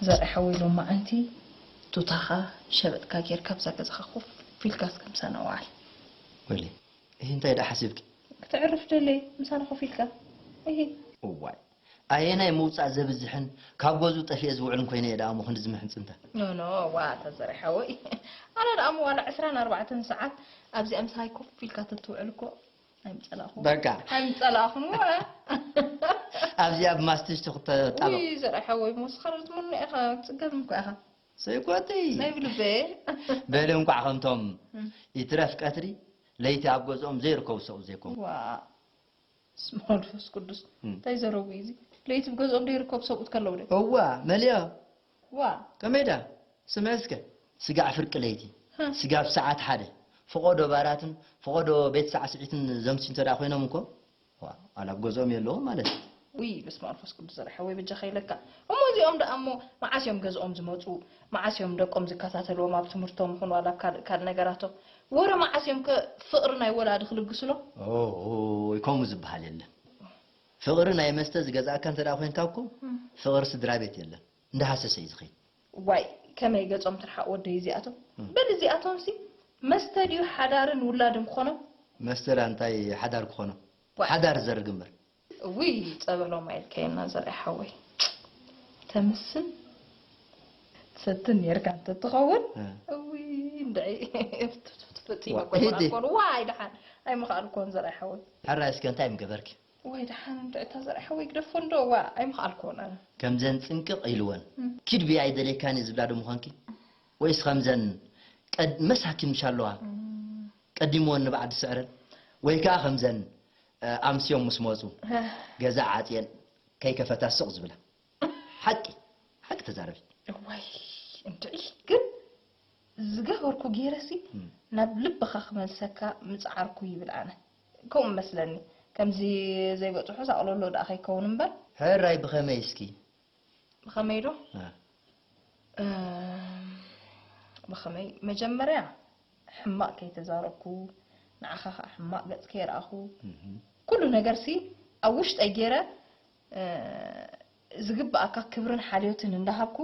ዘርእ ሓወይ ሎማዓንቲ ቱታኻ ሸበጥካ ጌርካ ኣብዛ ገዛኻ ኮፍ ኢልካ እስከ ምሳና ወዓል። ወይለይ፣ ይህ እንታይ ደኣ ሓሲብኪ? ክተዕርፍ ደለይ ምሳና ኮፍ ኢልካ። እሂ። እዋይ፣ ኣየናይ ምውፃእ ዘብዝሕን ካብ ገዝኡ ጠፊኤ ዝውዕልን ኮይነ እየ ደኣ እሞ ክንድዚ ምሕንፅንታ? ኖ ኖ፣ ዋ ተዘርእ ሓወይ፣ ኣነ ደኣ እሞ ዋላ ዕስራን ኣርባዕተን ሰዓት ኣብዚኣ ምሳይ ኮፍ ኢልካ ተትውዕል እኮ ኣይምጸላእኹ። በቃ። ኣይምጸላእኹን። ዋ ኣብዚኣ ብማስትሽ ትኽተጣበቕ። ውይ ዘርእ ሓወይ፣ ሞስኻ ትምነ ኢኻ፣ ክትጽገም እኮ ኢኻ። ሰይኮቲ ናይ ብልበ በሊ እንኳዕ ከምቶም ይትረፍ ቀትሪ ለይቲ ኣብ ገዝኦም ዘይርከቡ ሰብኡት ዘይኮኑ። ዋ ስመ መንፈስ ቅዱስ፣ እንታይ ዘረቡ እዩ እዚ? ለይቲ ብገዝኦም ዘይርከቡ ሰብኡት ከለዉ ዶ? እዋ፣ መሊኦ። ዋ ከመይ ዳ? ስምዒ እስከ። ስጋዕ ፍርቂ ለይቲ፣ ሀ። ስጋብ ሰዓት ሓደ፣ ፈቐዶ ባራትን ፈቐዶ ቤት ሳዕስዒትን ዘምሲ እንተ ደኣ ኮይኖም እኮ፣ ዋ፣ ዋላ ኣብ ገዝኦም የለዎም ማለት እዩ። ውይ በስመ መንፈስ ቅዱስ ዘርእ ሓወይ በጃኻ ኢለካ። እሞ እዚኦም ደኣ እሞ መዓስ እዮም ገዝኦም ዝመፁ? መዓስ እዮም ደቆም ዝከታተልዎም ኣብ ትምህርቶም ይኹን ዋላ ኣብ ካልእ ካልእ ነገራቶም? ወረ መዓስ እዮም ከ ፍቕሪ ናይ ወላዲ ክልግስሎም? ኦይ፣ ከምኡ ዝበሃል የለን። ፍቕሪ ናይ መስተ ዝገዝኣካ እንተ ደኣ ኮይንካ እኮ፣ ፍቕሪ ስድራ ቤት የለን። እንዳሃሰሰ እዩ ዝኸይድ። ዋይ ከመይ ገጾም ትርሓቕ ወደይ እዚኣቶም። በል እዚኣቶም ሲ መስተ ድዩ ሓዳርን ውላድን ክኾኖም? መስተ ደኣ እንታይ ሓዳር ክኾኖ? ዋይ። ሓዳር ዘርግ እምበር። እውይ ጸበሎም ኣይልከየና ዘርእ ሓወይ። ተምስን ትሰትን ነርካ እንተትኸውን እ። እውይ እንድዒ ፍትፍትፍትፍት ዋ፣ ይበቆል ሂዲ። ኣልኮል ዋይ ደሓን ኣይምኽኣልኮን ዘርእ ሓወይ። ሕራይ እስከ እንታይ ምገበርኪ? ዋይ ደሓን እንድዒ እታ ዘርእ ሓወይ ግደፎ እንዶ ዋ ኣይምኽኣልኮን ኣነ። ከምዘን ጽንቅቕ ኢልወን ኪድ ብይ ኣይደልየካን እየ ዝብላ ዶ ምዃንኪ? ወይስ ከምዘን ቀድ-፣ መሳኪን ምሽ ኣለዋ ቀዲምወን ንባዕዲ ስዕረን? ወይ ከኣ ከምዘን እ፣ ኣምስዮም ምስ መጹ ገዛ ዓጽየን ከይከፈታ ስቕ ዝብላ? ሓቂ ሓቂ ተዛረቢ። እዋይ እንድዒ ግን ዝገበርኩ ገይረሲ ናብ ልብኻ ክመልሰካ ምጽዓርኩ ይብል ኣነ ከምኡ መስለኒ። ከምዚ ዘይበጽሖ ሳቕለሎ ደኣ ከይከውን እምበር። ሕራይ ብኸመይ እስኪ? ብኸመይ ዶ? እ። እም፣ ብኸመይ መጀመርያ ሕማቕ ከይተዛረብኩ ንዓኻ ከዓ ሕማቕ ገጽ ከይረኣኹ ኩሉ ነገርሲ ኣብ ውሽጠይ ገይረ እ፣ ዝግብኣካ ክብርን ሓልዮትን እንዳሃብኩ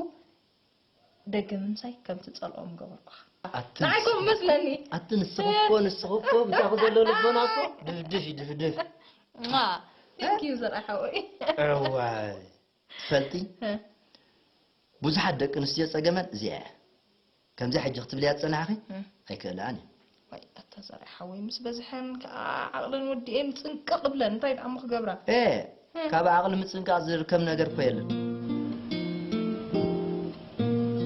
ደገ ምምሳይ ከም ትጸልኦም ገበርኩኻ። ኣቲ ንዓይ ከምኡ መስለኒ። ኣቲ ንስኺ እኮ ንስኺ እኮ ብዛኹ ዘሎ ልቦና እኮ ድፍድፍ እዩ ድፍድፍ። ማ ቴንክ ዩ ዘርኣ ሓወይ። እዋይ ትፈልጢ እ። ብዙሓት ደቂ ኣንስትዮ ጸገመን እዚኣ እያ። ከምዚ ሕጂ ክትብልያ ዝጸናሕኺ እ። ኣይክእልኣን እየ። ወይ ኣታ ዘርኣ ሓወይ ምስ በዝሐን ከዓ ዓቕለን ወዲኤን ጽንቅቕ ብለን እንታይ ደኣ እሞ ክገብራ? ኤ ካብ ዓቕሊ ምጽንቃቕ ዝርከብ ነገር እኮ የለን።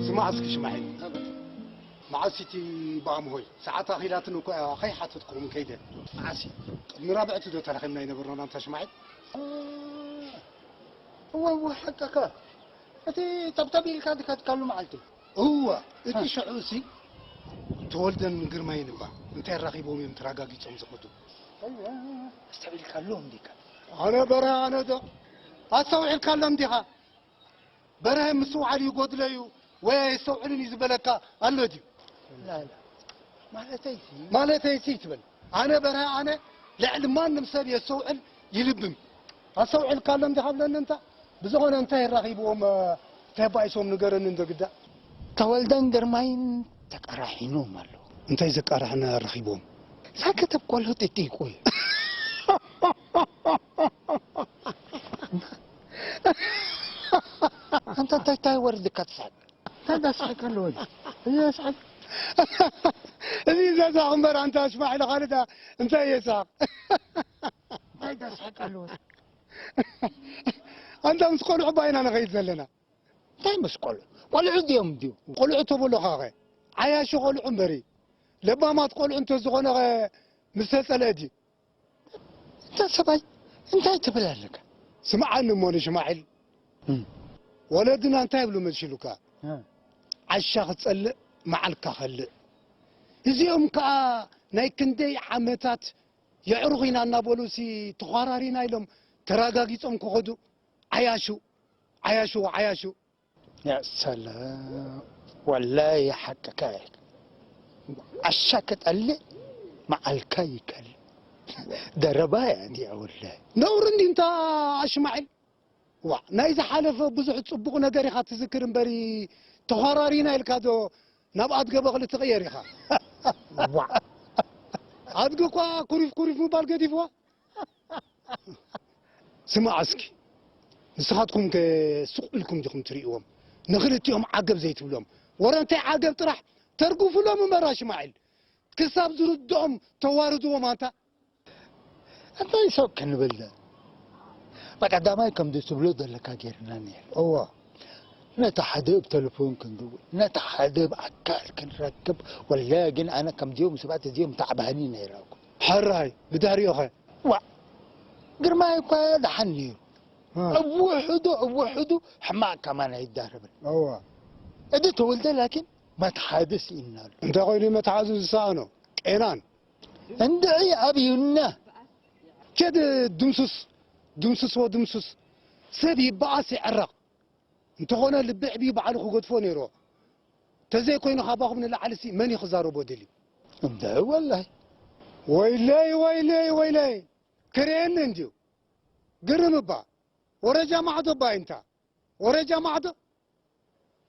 ስማዕ እስኪ ሽማዒል፣ መዓስ እቲ ብኣምሆይ ሰዓት ኣኺላትን እኮ እያ ከይሓተትኩኹም ከይደ። መዓስ እዩ? ቅድሚ ራብዕቲ ዶ ተራኺብና ኣይነበርናን ኣንታ ሽማዒል? እወ እወ ሓቅኻ። እቲ ጠብጠብ ኢልካ ዝኸድካሉ መዓልቲ። እወ እቲ ሽዑ እሲ ተወልደን ግርማይን እባ እንታይ ኣራኺቦም እዮም ተራጋጊጾም ዝኸዱ? ኣስተውዒልካሎም ዲካ? ኣነ በረ ኣነ ዶ ኣስተውዒልካሎም ዲኻ? በርሀ ምስትውዓል ይጎድሎ እዩ ወይ ኣየስተውዕልን እዩ ዝበለካ ኣሎ ድዩ? ላላ ማለተይሲ ማለተይሲ ትብል ኣነ በርሀ ኣነ ልዕሊ ማንም ሰብ የስተውዕል ይልብም ኣስተውዕልካሎም ዲኻ ብለኒ እንታ ብዝኾነ እንታይ የራኺብዎም ተባኢሶም ንገረኒ እንዶ ግዳ ተወልደን ግርማይን ተቀራሒኖም ኣለዉ እንታይ ዘቃራሕና ኣራኺብዎም ሳከተብ ቆሎ ጥጢቁ እዩ ኣንታ እንታይ እንታይ ወርድካ ትስሕቅ እንታይ ዳስሕቅ ኣለዎ እዚ ስሕቅ እዚ ዘሳቕ እምበር ኣንታ እስማዒል ካልዳ እንታይ የሳቕ እንታይ ዳስሕቅ ኣለዎ ኣንታ ምስ ቆልዑ ባይና ንኸይድ ዘለና እንታይ ምስ ቆልዑ ቆልዑ ድዮም ድዩ ቆልዑ ተበሎኻ ኸ ዓያሹ ቆልዑ እምበሪ ለባማት ቆልዑ እንተዝኾነ ኸ ምስ ተጸልአ ድዩ እንታ ሰብኣይ እንታይ ትብል ኣለካ? ስምዓኒ እሞ ንሽማዒል፣ ወለድና እንታይ ይብሉ መሲሉካ? ዓሻ ክትጸልእ መዓልካ ከልእ። እዚኦም ከኣ ናይ ክንደይ ዓመታት የዕሩኽ ኢና እናበሉ ሲ ተዃራሪና ኢሎም ተራጋጊጾም ክኸዱ ዓያሹ ዓያሹ ዓያሹ። ያ ሰላም ወላሂ ሓቅካ ኢኻ። ዓሻ ክጠልእ መዓልካ ይከልእ። ደረባ እያ እዚኣ ወላሂ። ነውሪ እንዲ እንታ ኣሽማዒል ዋዕ፣ ናይ ዝሓለፈ ብዙሕ ጽቡቕ ነገር ኢኻ ትዝክር እምበሪ፣ ተኾራሪና ኢልካ ዶ ናብ ኣድገ በቕሊ ትቕየር ኢኻ? ዋዕ፣ ኣድጊ እኳ ኩሪፍ ኩሪፍ ምባል ገዲፍዋ። ስማዕ እስኪ፣ ንስኻትኩም ከ ስቕ ኢልኩም ዲኹም ትርእይዎም? ንኽልቲኦም ዓገብ ዘይትብሎም? ወረ እንታይ ዓገብ ጥራሕ፣ ተርግፉሎም እምበር ኣሽማዒል። ክሳብ ዝርድኦም ተዋርድዎም ኣንታ። እንታይ ሰብ ክንብል? ብቀዳማይ ከምዚ ትብሎ ዘለካ ጌርና ነይሩ። እዎ። ነቲ ሓደ ብ ተለፎን ክንድውል፣ ነቲ ሓደ ብ ኣካል ክንረክብ፣ ወላሂ ግን ኣነ ከምዚኦም ሰባት እዚኦም ተዓባኒ ነይራኩ። ሕራይ፣ ብድሕሪኡ ኸ? ዋ፣ ግርማይ እኳ ደሓን ነይሩ። እ። ኣብ ውሕዱ፣ ኣብ ውሕዱ ሕማቕ ከማን ኣይዳረብን። እዎ። እቲ ተወልደ ላኪን መትሓዚ ስኢንናሉ። እንታይ ኮይኑ መትሓዚ ዝሰኣኖ? ቄናን። እንድዒ ኣብዩና። ኬድ ድምሱስ፣ ድምሱስ ወድምሱስ። ሰብ ይበኣስ ይዕረቕ። እንተኾነ ልቢ ዕብዩ ባዕሉ ክገድፎ ነይርዎ። ተዘይኮይኑ ካባኹም ንላዕሊ ሲ መን እዩ ክዛረቦ ደልዩ? እንድዒ ወላሂ። ወይለይ፣ ወይለይ፣ ወይለይ። ክርእየኒ እንድዩ። ግርም እባ። ወረጃ ማዕዶ እባ እንታ። ወረጃ ማዕዶ።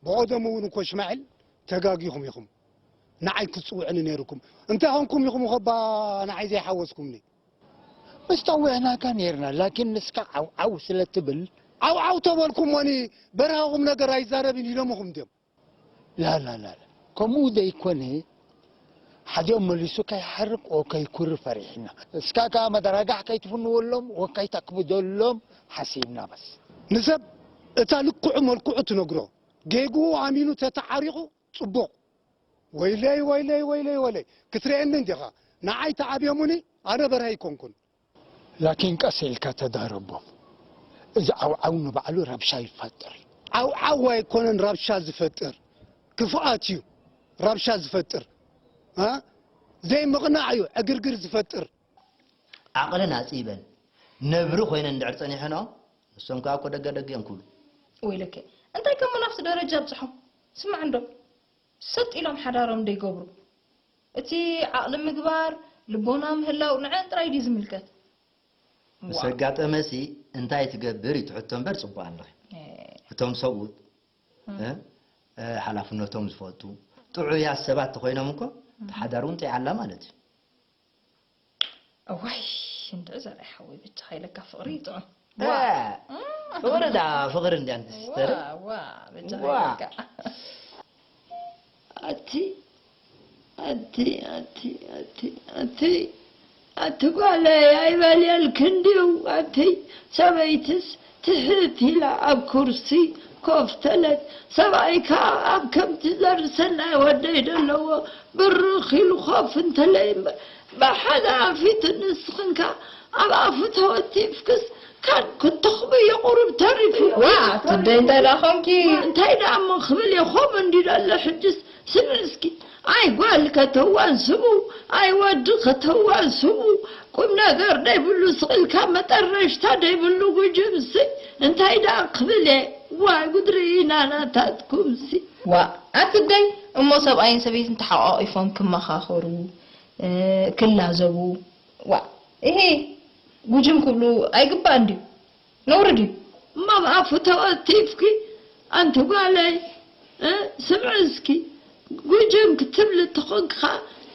ብቐደሙ እውን እኮ ሽማዕል ተጋጊኹም ኢኹም። ንዓይ ክትጽውዕኒ ነይርኩም። እንታይ ኾንኩም ኢኹም እኾ እባ ንዓይ ዘይሓወስኩምኒ? ምስ ጠዊዕናካ ነይርና፣ ላኪን ንስካ ዓው ዓው ስለ ትብል። ዓው ዓው ተበልኩሞኒ በረኻ ቁም ነገር ኣይዛረብን ኢሎምኹም ድዮም? ላ፣ ላ፣ ላ፣ ላ። ከምኡ ዘይኮነ፣ ሓዲኦም መሊሱ ከይሓርቅ ኦ ከይኩሪ ፈሪሕና። እስካ ከኣ መደራጋሕ ከይትፍንወሎም ኦ ከይተክብደሎም ሓሲብና በስ። ንሰብ እታ ልክዑ መልክዑ ትነግሮ። ጌግኡ ኣሚኑ ተተዓሪቑ ጽቡቕ። ወይለይ፣ ወይለይ፣ ወይለይ፣ ወይለይ። ክትርእየኒ እንዲኻ። ንዓይ ተኣብዮሙኒ፣ ኣነ በርሀ ኣይኮንኩን። ላኪን ቀስ ኢልካ ተዳረቦም። እዚ ዓውዓው ንባዕሉ ረብሻ ይፈጥር እዩ። ዓውዓው ኣይኮነን ረብሻ ዝፈጥር። ክፍኣት እዩ ረብሻ ዝፈጥር። እ? ዘይምቕናዕ እዩ ዕግርግር ዝፈጥር። ዓቕለን ኣጽቢበን ነብሪ ኮይነን እንድሕር ጸኒሐንኦ፣ ንሶም ከኣ እኮ ደገ ደገ እዮም ክብሉ። ወይለከ፣ እንታይ ከም ናብቲ ደረጃ ኣብጽሖም? ስማዕ እንዶ፣ ሰጥ ኢሎም ሓዳሮም ደይገብሩ። እቲ ዓቕሊ ምግባር፣ ልቦና ምህላው ንዐን ጥራይ ድዩ ዝምልከት? ምስ ዋእ። ኣጋጠመሲ እንታይ ትገብር እዩ እቲ ሕቶ እምበር ጽቡቕ ኣለኺ። እ። እቶም ሰብኡት፣ እም። እ፣ እ፣ ሓላፍነቶም ዝፈልጡ፣ ጥዑያት ሰባት ተኾይኖም እኮ፣ እም። እቲ ሓዳር እውን ጥዕይ ኣላ ማለት እዩ። እዋይ፣ እንድዒ ዘርኣይ ሓወይ፣ ብቻ ሃይለካ ፍቕሪ ይጥዑም። እ፣ ዋ። ፍቕሪ ዳ ፍቕሪ እንድያ፣ ኣንቲ ሲስተር። ዋ፣ ዋ፣ ብቻ ዋ። ሃይለካ። ኣቲ፣ ኣቲ፣ ኣቲ፣ ኣቲ፣ ኣቲ፣ ኣቲ ጓለይ ኣይበልየልክን ድዩ? ኣቲ ሰበይትስ ትሕት ኢላ ኣብ ኩርሲ ኮፍ ተለት። ሰብኣይካ ኣብ ከምቲ ዘርሰናይ ወደይ ደለዎ ብርኽ ኢሉ ኮፍ እንተለይ እምበር፣ ብሓደ ኣፊቱ ንስኽንካ ኣብ ኣፉ ተወቲፍክስ ካን ክትኽብዮ ቁሩብ ተሪፉ። ዋ፣ ትደይ እንታይ ደኣ ኾንኪ? እንታይ ደኣ እሞ ክብል እየ፣ ኾም እንዲ ደሎ ሕጅስ ስምዒ እስኪ። ኣይ ጓል ከተዋስቡ፣ ኣይ ወዲ ከተዋስቡ፣ ቁም ነገር ደይብሉ ስቕ ኢልካ መጠረሽታ ደይብሉ ጉጅምሲ። እንታይ ደኣ ክብል እየ? ዋይ ጉድ ርኢና ናታትኩምሲ። ዋ፣ ኣቲ ደይ እሞ ሰብኣይን ሰበይትን ተሓቋቒፎም ክመኻኸሩ፣ እ፣ ክላዘቡ። ዋ፣ እሄ፣ ጉጅም ክብሉ ኣይግባእን ድዩ? ነውሪ ድዩ? እሞ ኣብ ኣፉ ተወቲፍኪ፣ ኣንቲ ጓለይ፣ እ፣ ስምዒ እስኪ፣ ጉጅም ክትብሊ ተኾንክኻ፣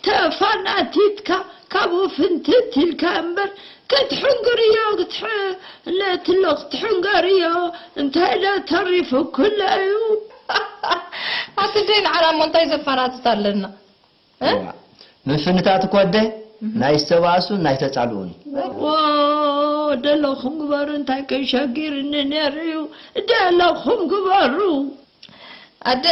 ተፋናቲትካ፣ ካብኡ ፍንትት ኢልካ እምበር፣ ክትሕንግርዮ፣ ክትሕ-፣ ነትሎ ክትሕንገርዮ፣ እንታይ ዶ ተሪፉ ኩለ እዩ? ኣቲ ደይ ንዓና እሞ እንታይ ዘፋናትት ኣለና? እ? እዋ። ምፍንታት እኮ ኣደ እህ። ናይ ዝተባእሱን ናይ ተጻልኡን እዩ። ዎ፣ ደለኹም ግበሩ፣ እንታይ ከሸጊርኒ ነይሩ እዩ? ደለኹም ግበሩ። ኣደ፣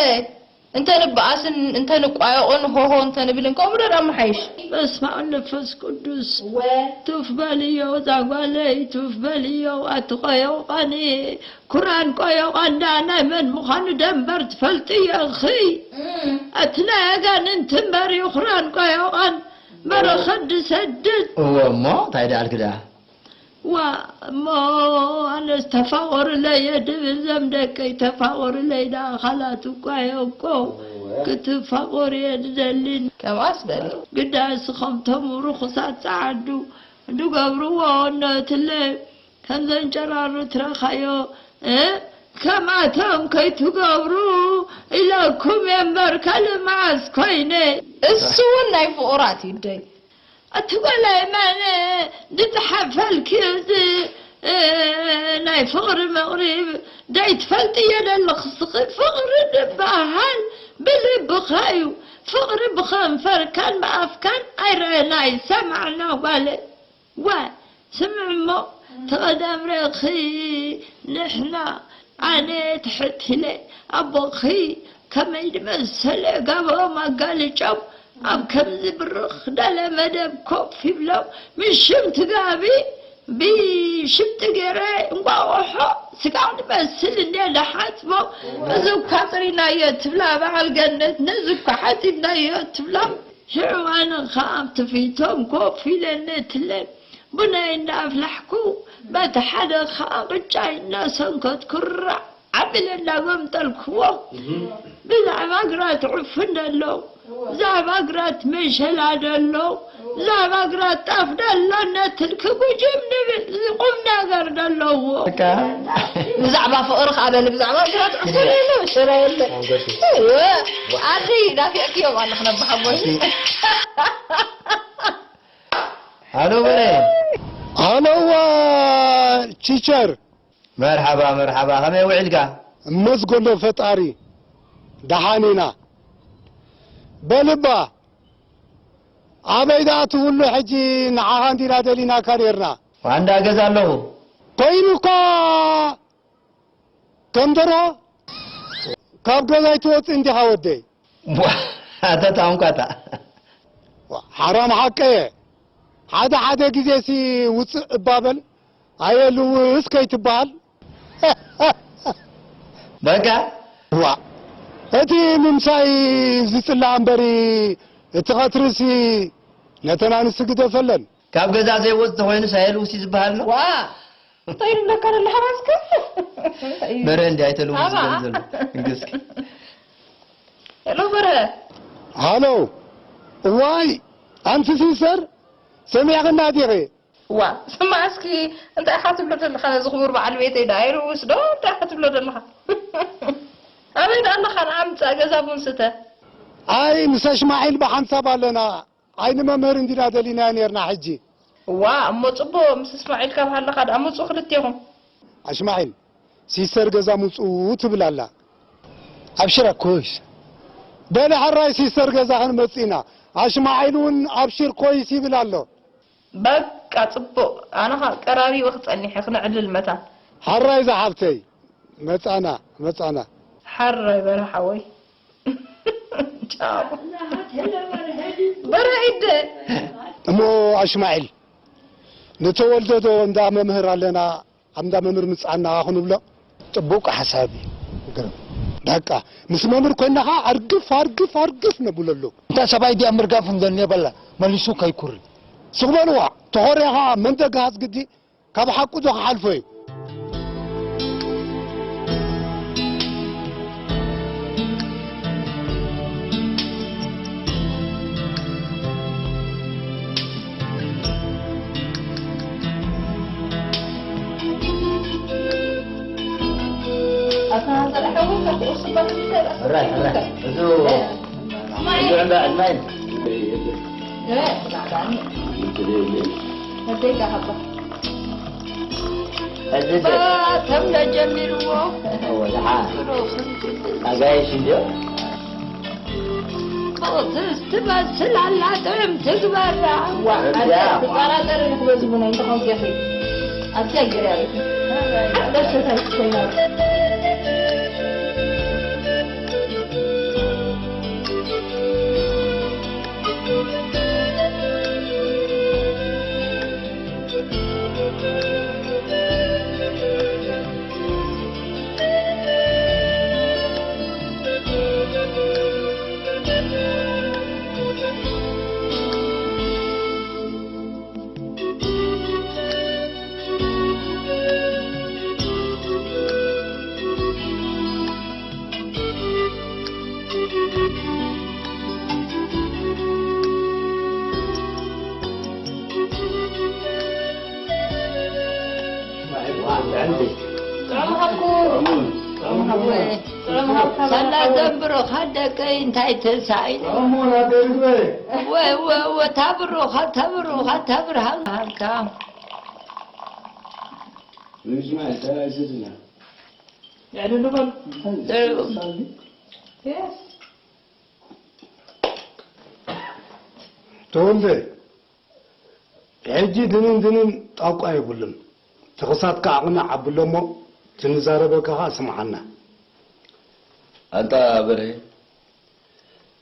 እንተ ንበኣስን እንተ ንቋየቑን ሆሆ እንተ ንብልን ከምኡ ዶ ኣመሓይሽ? በስመ ኣብ መንፈስ ቅዱስ። እወ። ቱፍ በልዮ፣ እዛ ጓለይ፣ ቱፍ በልዮ፣ ኣቲ ቆየውቃኒ። ኩራን ቆዮቓን ደኣ ናይ መን ምዃኑ ደንበር ትፈልጥዮ ኢኺ። እም። እቲ ናይ ኣጋንንቲ እምበር እዩ ኩራን ቆዮቓን በረኸት ዝሰድድ። እወ እሞ እንታይ ደኣልኪ ደኣ? ዋ እሞ ኣነስ ተፋቐሩለይ እየ ድብል ዘም ደቀይ ተፋቐሩለይ ደኣ ካላት እኳ እየ እኮ እወ። ክትፋቐሩ እየ ዝደሊ። ከምኣስ በሊ። ግዳ እስኸም ቶም ርኹሳት ጸዓዱ ዝገብርዎ ነትለ ከም ዘንጨራሩ ትረኻዮ እ? ከምኣቶም ከይትገብሩ ኢለኩም እየ እምበር፣ ካልእ መዓስ ኮይነ? እሱ እውን ናይ ፍቑራት እዩ ደይ። ኣቲ ጓለይ መን ድጽሓፈልኪ እዚ፣ እ፣ ናይ ፍቕሪ መቕሪብ ደይትፈልጥዮ ዘለኽስኺ? ፍቕሪ ዝበሃል ብልብኻ እዩ። ፍቕሪ ብኸንፈርካን ብኣፍካን ኣይረኣና ይሰማዕና ጓለይ። ዋይ ስምዕሞ ተቐዳምረኺ ንሕና ኣነ ትሕት ኢለ ኣቦኺ ከመይ ድመሰለ ጋብኦም ኣጋልጮም ኣብ ከምዚ ብርኽ ደለ መደብ ኮፍ ይብሎም። ምስ ሽምቲ ጋቢ ብሽምጢ ገይረ እንቋቑሖ ስጋዕ ድመስል እንደ ደሓጽቦ። እዚ እኳ ጥሪናዮ ትብላ በዓል ገነት፣ ነዚ እኳ ሓጺብናዮ ትብላ። ሽዑ ኣነ ኸኣ ኣብቲ ፊቶም ኮፍ ኢለ ነትለ ቡናይ እንዳኣፍላሕኩ፣ በቲ ሓደ ኸኣ ቅጫይ እንዳሰንከትኩ ራዕ ኣቢለ እንዳገምጠልክዎ፣ ብዛዕባ ግራት ዕፉን ደሎ፣ ብዛዕባ ግራት መሸላ ደሎ፣ ብዛዕባ ግራት ጣፍ ደሎ ነትልኪ ጉጅም ንብል፣ እዚ ቁም ነገር ደለዎ። በቃ። ብዛዕባ ፍቕሪ ኸኣ በሊ፣ ብዛዕባ ግራት ዕፉን የለ፣ መሸላ የለ። እወ፣ ኣኺ ዳፊዕክዮም ኣለኽ ነብሓጎስ። ሃሎ በሬ። ሃሎዋ ቲቸር። መርሓባ፣ መርሓባ። ከመይ ውዒልካ? እመስገኖ ፈጣሪ፣ ደሓን ኢና። በልባ፣ ኣበይ ደኣ ትህሉ ሕጂ? ንዓኻ እንዲና ደሊናካ ኔርና። ዋንዳ ገዛ ኣለኹ። ኮይኑ እኳ ከም ደርሆ ካብ ገዛ ኣይትወጽእን ዲኻ ወደይ? ዋ፣ ኣታ ታንኳታ። ዋ፣ ሓራም ሓቀየ። ሓደ ሓደ ግዜሲ ውጽእ እባ በል፣ ኣየልውስ ከይትበሃል። በቃ። ዋ፣ እቲ ምምሳይ ዝጽላእ እምበሪ፣ እቲ ቐትሪሲ ነተን ኣንስቲ ግደፈለን። ካብ ገዛ ዘይወጽእ ተኾይኑስ ኣየልውስ እዩ ዝበሃል ኣሎ። ዋ፣ እንታይ ኢሉ ብለካ ዘሎ ሓራስከ? እንታይ እዩ? በረ እንዲ ኣይተልውስ ኣባ። ዝብል ዘሎ። እንግስኪ። ሄሎ በረ። ሃሎ። እዋይ፣ ኣንቲ ሲስተር፣ ሰሚዕኽና ዲኺ? ዋ፣ ስማዕ እስኪ፣ እንታይ ኢኻ ትብሎ ዘለኻ? ነዚ ክቡር በዓል ቤተይ ደኣ ኣይርውስ ዶ? እንታይ ኢኻ ትብሎ ዘለኻ? ኣበይ ደኣ ኣለኻ? ንዓ ምጻእ ገዛ ቡን ስተ። ኣይ፣ ምስ ኣሽማዒል ብሓንሳብ ኣለና። ኣይ፣ ንመምህር እንዲና ደሊናዮ ኔርና ሕጂ። እዋ፣ እሞ ጽቡቕ፣ ምስ እስማዒል ካብ ሃለኻ ደኣ ምጹ ክልቴኹም። ኣሽማዒል፣ ሲስተር ገዛ ምጹ ትብል ኣላ። ኣብሽር ኣኮይስ። በሊ ሕራይ ሲስተር ገዛ ክንመጽእ ኢና። ኣሽማዒል እውን ኣብሽር ኮይስ ይብል ኣሎ። በቃ ጽቡቕ፣ ኣነ ኸኣ ቀራሪበ ክጸኒሕ እየ፣ ክነዕልል መታን። ሕራይ ዝሓፍተይ፣ መጻና፣ መጻና። ሕራይ በርሃ ሓወይ። ጫሙ። በረ ኢደ። እሞ ኣሽማዒል፣ ንተወልደ ዶ እንዳ መምህር ኣለና፣ ኣብ እንዳ መምህር ምጻና ክንብሎ? ጽቡቕ ሓሳብ እዩ። ግርም። በቃ፣ ምስ መምህር ኮይና ኸዓ ኣርግፍ፣ ኣርግፍ፣ ኣርግፍ ነብለሉ። እታ ሰብኣይ ዲኣ ምርጋፍ እንዘን የበላ፣ መሊሱ ከይኩሪ። ስቕ በልዋ፣ ተኾርያ ኸዓ መንደጋ ሃዝ ግዲ፣ ካብ ሓቁ ዶ ክሓልፎ እዩ? ሕራይ፣ ሕራይ። እዚ እዚ ዕምባ ዕድማይ። ሕጂ ደ-፣ ተምደ ጀሚርዎ። እወ፣ ደሓን። ኣጋይሽ እንድዮ። ብቕትስ ትመስል ኣላ፣ ጥዕም ትግበራ። ዋ፣ እንድያ። ኣንተ ትጠራጠሪ ንክበዝቡ ናይ እንተኾን ጌኺ። ኣብዚኣ ገይረ ያለኹ። ሓደሽ እንታይ ትኮይና? ሳላ ዘንብሮኻ ደቀይ እንታይ ተሳኢሉ? እሞ ናተይ ምግበይ። ወ-፣ ወ-፣ ወ-፣ ታብሮኻ፣ ታብሮኻ፣ ታብርሃ ሃብታ። ንስማዕ፣ እንታይ ኣይሰድና? የዕልሉ በሉ። እንታይ እ-፣ Yes። ተወልደ፣ ሕጂ ድንን ድንን ጣቋ የብሉን። ተኸሳትካ ኣቕንዕ ኣብሎ እሞ፣ ትንዛረበካ ኸኣ ስምዓና። ኣንታ በርሄ፣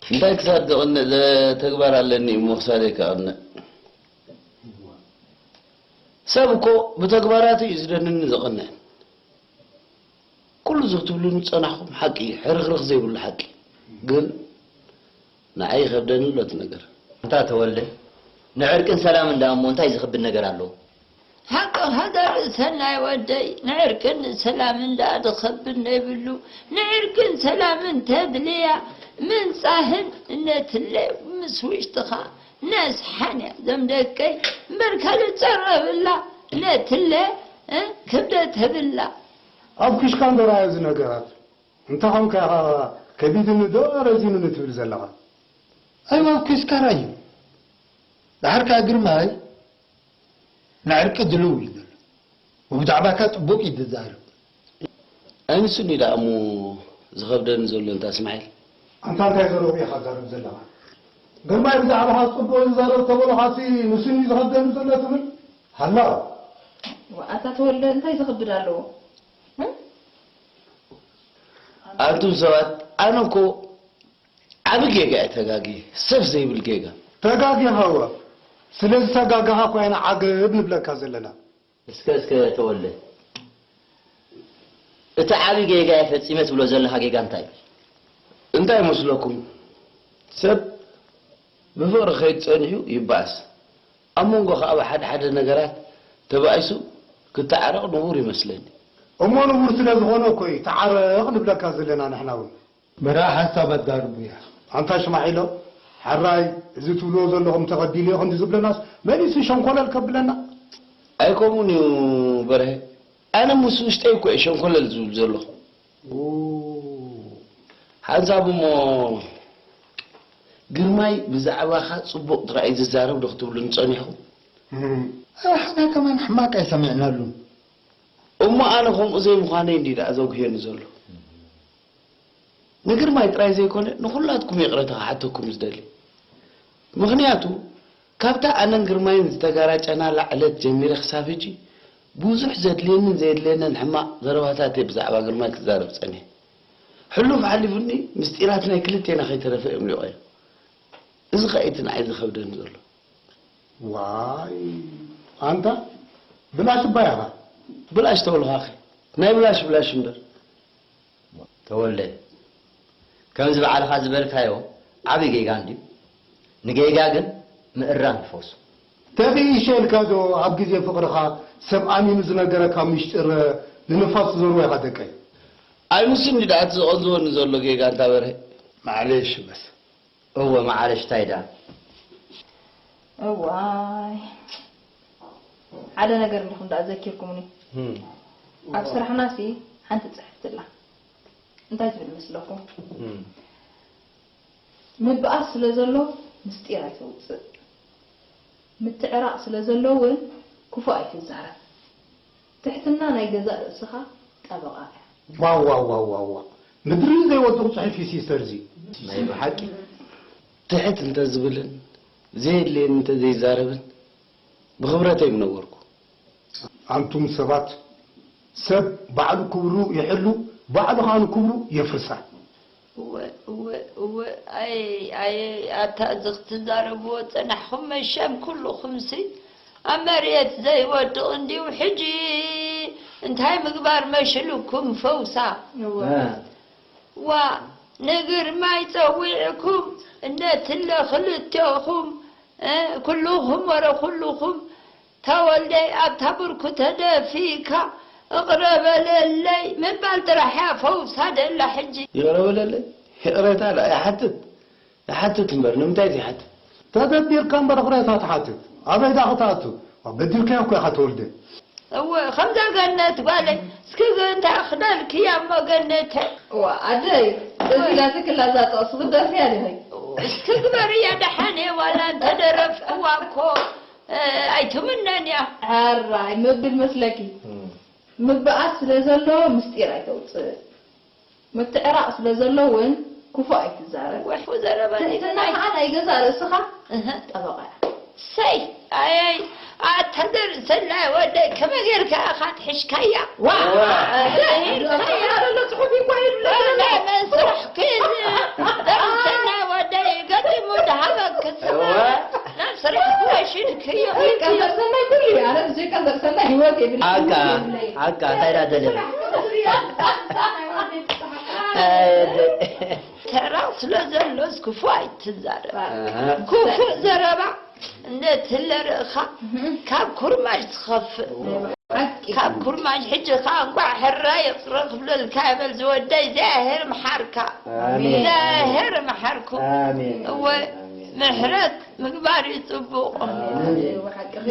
እንታይ ክሳድ ዘቕንእ ዘ-፣ ተግባር ኣለኒ እሞ ክሳደይ ከቕንዕ? ሰብ እኮ ብተግባራቱ እዩ ዝደንን ዘቕንዕን። ኩሉ እዚ ክትብሉኒ ዝጸናሕኩም ሓቂ እዩ፣ ሕርኽርኽ ዘይብሉ ሓቂ። ግን ንዓይ ይኸብደኒ ኣሎ እቲ ነገር። ኣንታ ተወልደ፣ ንዕርቅን ሰላምን ደኣ እሞ እንታይ ዝኸብድ ነገር ኣለዎ? ሓቅኻ ዘርኢ ሰናይ ወደይ፣ ንዕርቅን ሰላምን ደኣ ዝኸብድ ዘይብሉ፣ ንዕርቅን ሰላምን ተድልያ ምንጻህን ነትለ ምስ ውሽጥኻ ነስሓን እያ ዘም ደቀይ፣ እምበር ካልእ ጸረብላ ነትለ፣ እ፣ ክብደት ህብላ። ኣብ ክሽካ እንዶ ረኣዮ እዚ ነገራት። እንተ ኾንካ ኢኻ ከቢድኒ ዶ ረዚኑኒ ትብል ዘለኻ? ኣይዋ፣ ኣብ ክሽካ ረኣዮ። ደሓር ከኣ ግርማይ ንዕርቂ ድልው እዩ ዘሎ። ወብዛዕባካ ጽቡቕ እዩ ዝዛረብ። ኣይ ንሱ እንዲ ደኣ እሞ ዝኸብደኒ ዘሎ እንታ እስማዒል። ኣንታ እንታይ ዘረባ ኢኻ ትዛረብ ዘለኻ? ግርማይ ብዛዕባኻ ጽቡቕ ይዛረብ ተበሉኻሲ ንሱ እንዲ ዝኸብደኒ ዘሎ ትብል? ሃላ። ኣታ ተወልደ እንታይ ዝኽብድ ኣለዎ? እ? ኣንቱም ሰባት፣ ኣነ እኮ ዓቢ ጌጋ እየ ተጋግየ፣ ሰፍ ዘይብል ጌጋ። ተጋጊኻ እወ። ስለ ዝተጋጋኻ እኮ ኢና ዓገብ ንብለካ ዘለና። እስከ፣ እስከ ተወልደ፣ እቲ ዓቢ ጌጋ እየ ፈጺመ ትብሎ ዘለኻ ጌጋ እንታይ እዩ? እንታይ ይመስለኩም? ሰብ ብፍቕሪ ከይዱ ጸኒሑ ይበኣስ። ኣብ መንጎ ከኣ ብሓደ ሓደ ነገራት ተባኢሱ ክተዓረቕ ንቡር ይመስለኒ። እሞ ንቡር ስለ ዝኾነ እኮ እዩ ተዓረቕ ንብለካ ዘለና ንሕና እውን። መርኣ ሓሳብ ኣዳርቡ እያ። ኣንታ ሽማዒሎ፣ ሕራይ እዚ ትብልዎ ዘለኹም ተቐቢልዮ ክንዲ ዝብለናስ መሊሱ ሸንኮለል ከብለና? ኣይከምኡን እዩ በርሀ። ኣነ ምስ ውሽጠይ እኮ እየ ሸንኮለል ዝብል ዘለኹ። ኡ። ሓንሳብ እሞ ግርማይ ብዛዕባኻ ጽቡቕ ጥራይ እዩ ዝዛረብ ዶ ክትብሉኒ ጸኒሕኩም? እም። ኣሕና ከማን ሕማቕ ኣይሰሚዕናሉን። እሞ ኣነ ከምኡ ዘይምዃነይ እንድዩ ደኣ ዘጉህየኒ ዘሎ። ንግርማይ ጥራይ ዘይኮነ ንኹላትኩም ይቕረታ ክሓተኩም ዝደሊ። ምኽንያቱ ካብታ ኣነን ግርማይን ዝተጋራጨናላ ዕለት ጀሚረ ክሳብ ሕጂ ብዙሕ ዘድልየንን ዘየድልየንን ሕማቕ ዘረባታት እየ ብዛዕባ ግርማይ ክዛረብ ጸኒሐ። ሕሉፍ ሓሊፉኒ ምስጢራት ናይ ክልቴና ከይተረፈ እዮም ሊቖዮ። እዚ ኸኣ እቲ ንዓይ ዝኸብደኒ ዘሎ። ዋይ ኣንታ ብላሽ እባ ኢኻ። ብላሽ ተብልኻኸ ናይ ብላሽ ብላሽ እምበር። ተወልደ፣ ከምዚ ባዕልኻ ዝበልካዮ ዓቢ ጌጋ እንድዩ። ንጌጋ ግን ምእራም ይፈውሱ። ተኺኢሸ ኢልካ ዶ ኣብ ግዜ ፍቕርኻ ሰብ ኣሚኑ ዝነገረካ ምሽጢር ንንፋስ ትዘርዎ ኢኻ ደቀይ? ኣይ ንሱ እንዲ ደኣ እቲ ዝቐንዝወኒ ዘሎ ጌጋ እንታ በርሀ። ማዕሌሽ በስ። እወ፣ መዓረሽ፣ ታይ ደኣ? እዋይ፣ ሓደ ነገር እንዲኹም ደኣ ዘኪርኩምኒ። እም። ኣብ ስራሕናሲ ሓንቲ ጽሕፍቲ ኣላ። እንታይ ትብል መስለኩም? እም። ምብኣስ ስለ ዘሎ ምስጢር ኣይተውጽእ። ምትዕራቕ ስለ ዘሎ እውን ክፉእ ኣይትዛረብ። ትሕትና ናይ ገዛእ ርእስኻ ጠበቓ እያ። ዋው፣ ዋው፣ ዋው፣ ዋው፣ ዋው። ምድሪ ዘይወድቑ ጽሑፍ እዩ ሲስተር እዚ። ናይ ብሓቂ ትሕት እንተ ዝብልን ዘየድልየኒ እንተ ዘይዛረብን ብኽብረተይ ምነበርኩ። ኣንቱም ሰባት፣ ሰብ ባዕሉ ክብሩ ይሕሉ፣ ባዕሉ ኸኣ ንክብሩ የፍርሳ። እወ፣ እወ፣ እወ፣ ኣየ፣ ኣየ፣ ኣታ እዚ ክትዛረብዎ ጸናሕኹም መሸም ኩልኹምሲ ኣብ መሬት ዘይወድቕ እንድዩ። ሕጂ እንታይ ምግባር መሽልኩም ፈውሳ? እወ። እ። ዋ፣ ንግርማይ ጸዊዕኩም እነትለ ክልቴኹም፣ እ፣ ኩልኹም ወረ ኩልኹም ተወልደይ ኣብታ ብርኩ ተደፊእካ እቕረ በለለይ ምባል ጥራሕ እያ ፈውሳ ደላ ሕጂ። ይቕረ በለለይ? ይቕሬታ ደኣ ይሓትት? ይሓትት እምበር ንምንታይ ዘይሓትት? ተደቢርካ እምበር ይቕሬታ ትሓትት? ኣበይ ደኣ ክትኣቱ? በዲልካዮ እኮ ኢኻ ተወልደ። እወ፣ ከምዛ ገነት ጓለይ፣ እስኪ እንታይ ክደልክያ እሞ ገነተ? እዋ ኣደይ፣ እዚ ኢላ ትክላ እዛ ጥቕሲ ክትደርፍያ ዲኺ? እስኪ ግበርያ ደሓን እየ፣ ዋላ እንተደረፍክዋ እኮ፣ እ፣ ኣይትምነን እያ። ሕራይ ምብል መስለኪ? እም። ምብኣስ ስለ ዘሎ ምስጢር ኣይተውፅእ። ምትዕራቕ ስለ ዘሎ እውን ክፉእ ኣይትዛረብ። ወሑ ዘረባ ትሕትና ዘይትናይ። ከዓ ናይ ገዛእ ርእስኻ እህ። ጠበቓ እያ። ሰይ፣ ኣይ፣ ኣታ ዘርእሰናይ ወደይ፣ ከመይ ጌርካ ኢኻ ትሕሽካያ? ዋ! ኣይ፣ ኣይ፣ ኣሎ ጽሑፍ ይኳ ይብለና። ናይ መን ስራሕ ክን ዘርእሰናይ ወደይ፣ ገጢሙ ድሃበክ እዋ! ናብ ስራሕ ክወሽድክዮ። ወይ ቀን ዘርእሰናይ ኩሉ እዩ። ኣነ ብዘይ ቀን ዘርእሰናይ ህይወት የብለይ። ሓቃ፣ ሓቃ፣ እንታይ ደኣ ደሊኻ? ኣይ፣ ተራ ስለ ዘሎስ ክፉእ ኣይትዛረብ። ኣሃ። ክፉእ ዘረባ እንተትህለ ርእኻ፣ ካብ ኩርማጅ ትኸፍእ። ሓቂ። ካብ ኩርማጅ ሕጂ ኸኣ እንቋዕ ሕራይ ይቕረ ክብለልካ ይበል ዝወደይ፣ እግዚኣብሔር ምሓርካ። ኣሜን። እግዚኣብሔር ምሓርኩም። ኣሜን። እወ፣ ኣሜን። ምሕረት ምግባር እዩ ጽቡቕ። ኣሜን። ሓቅኺ።